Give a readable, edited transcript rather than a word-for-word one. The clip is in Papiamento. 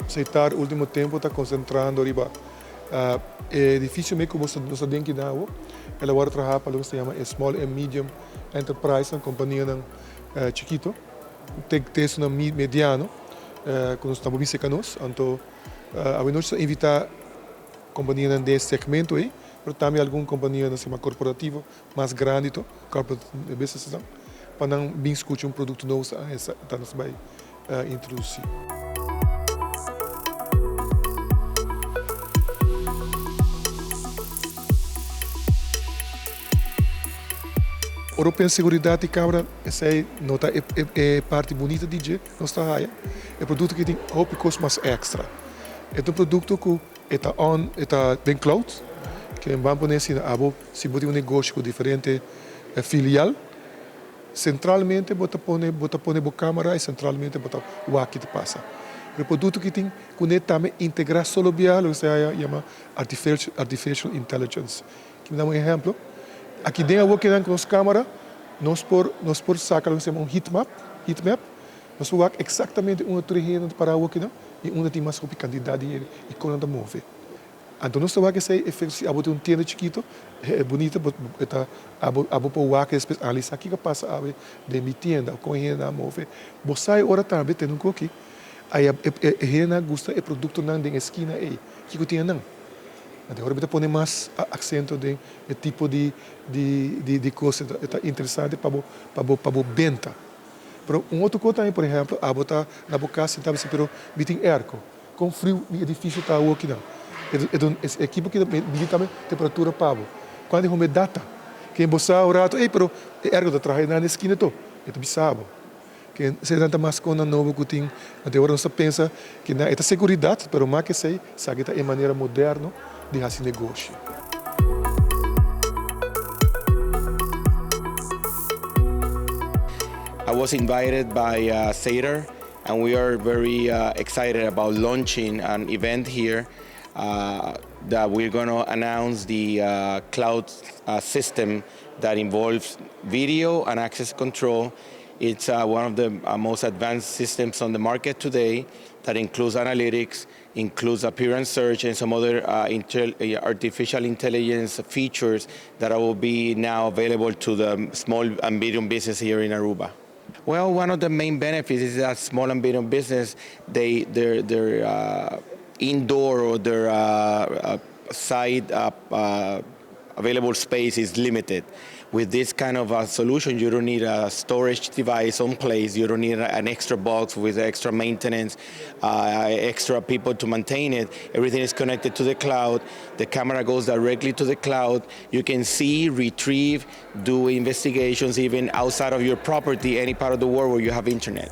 Seitar último tempu ta konsentrando riba e edifisio mes ku nos ta den kinan awo. El a wòrdu trahá pa loke nos ta yama e small and medium enterprisenan, kompanianan chikito te te esunnan mediano ku nos ta bo bisa ka nos. Anto awe nos ta invitá kompanianan den e segmento ei, pero tambe algun kompania nos ta yama korporativo mas grandi to, corporate businessnan, pa nan bin skucha un produkto nobo ta nos bai introduci. Ora bo pensa seguridad di camera esey no ta e parti bunita di dje nos ta haya. E producto aki tin hopi cos mas extra. E ta un producto cu e ta on e ta den cloud ke ban pone asina abo si bo tin un negoshi cu diferente filial. Sentralmente bo ta pone bo ta pone bo camera y sentralmente bo ta wak ki ta pasa. Pero e producto ki tin cune tambe integra solo bia loke sa yama artificial intelligence. Ki mi da un ehemplo, aki den awor kinan cu nos camera nos por nos por saca loke sa yama un heat map, heat map, nos por wak exactamente unda tur e hende ta para awor kinan y unda tin mas hopi cantidad di hende y con nan ta move. Anto nos ta wak esei efecto si abo tin un tienda chikito, e bunita bo e ta abo abo por wak despues analisa kiko a pasa awe den mi tienda o kon e hendenan a move. Bo sa e ora tambe tene un koki aya e e hendenan a gusta e productonan den e skina ei, kiko tin anan? Anto e ora bo ta pone mas aksento den e tipo di di di di kos e ta interesante pa bo pa bo pa bo benta. Pero un otro kos tambe por ehemplo abo ta na bo kas sinta bisa pero mi tin airco. Kon friu mi edifisio ta awor kinan? E ekipo ki ta midi tambe temperatura pa bo. Kuantu humedat ta? Ken bo sa un rato, ey pero e airco ta traha nan eskina to. E ta bisa bo. Ken eseinan ta mas konnan nobo ku tin. Anto e ora nos ta pensa ku nan e ta seguridat, pero mas ku esei, esaki ta e manera moderno di hasi negoshi. I was invited by Sater And we are very excited about launching an event here that we're gonna announce the cloud system that involves video and access control. It's one of the most advanced systems on the market today that includes analytics, includes appearance search and some other artificial intelligence features that will be now available to the small and medium business here in Aruba. Well, one of the main benefits is that small and medium business, they their their uh, indoor or their uh, uh, site uh, uh, available space is limited. With this kind of a solution, you don't need a storage device on place. You don't need an extra box with extra maintenance, uh, extra people to maintain it. Everything is connected to the cloud. The camera goes directly to the cloud. You can see, retrieve, do investigations even outside of your property, any part of the world where you have internet.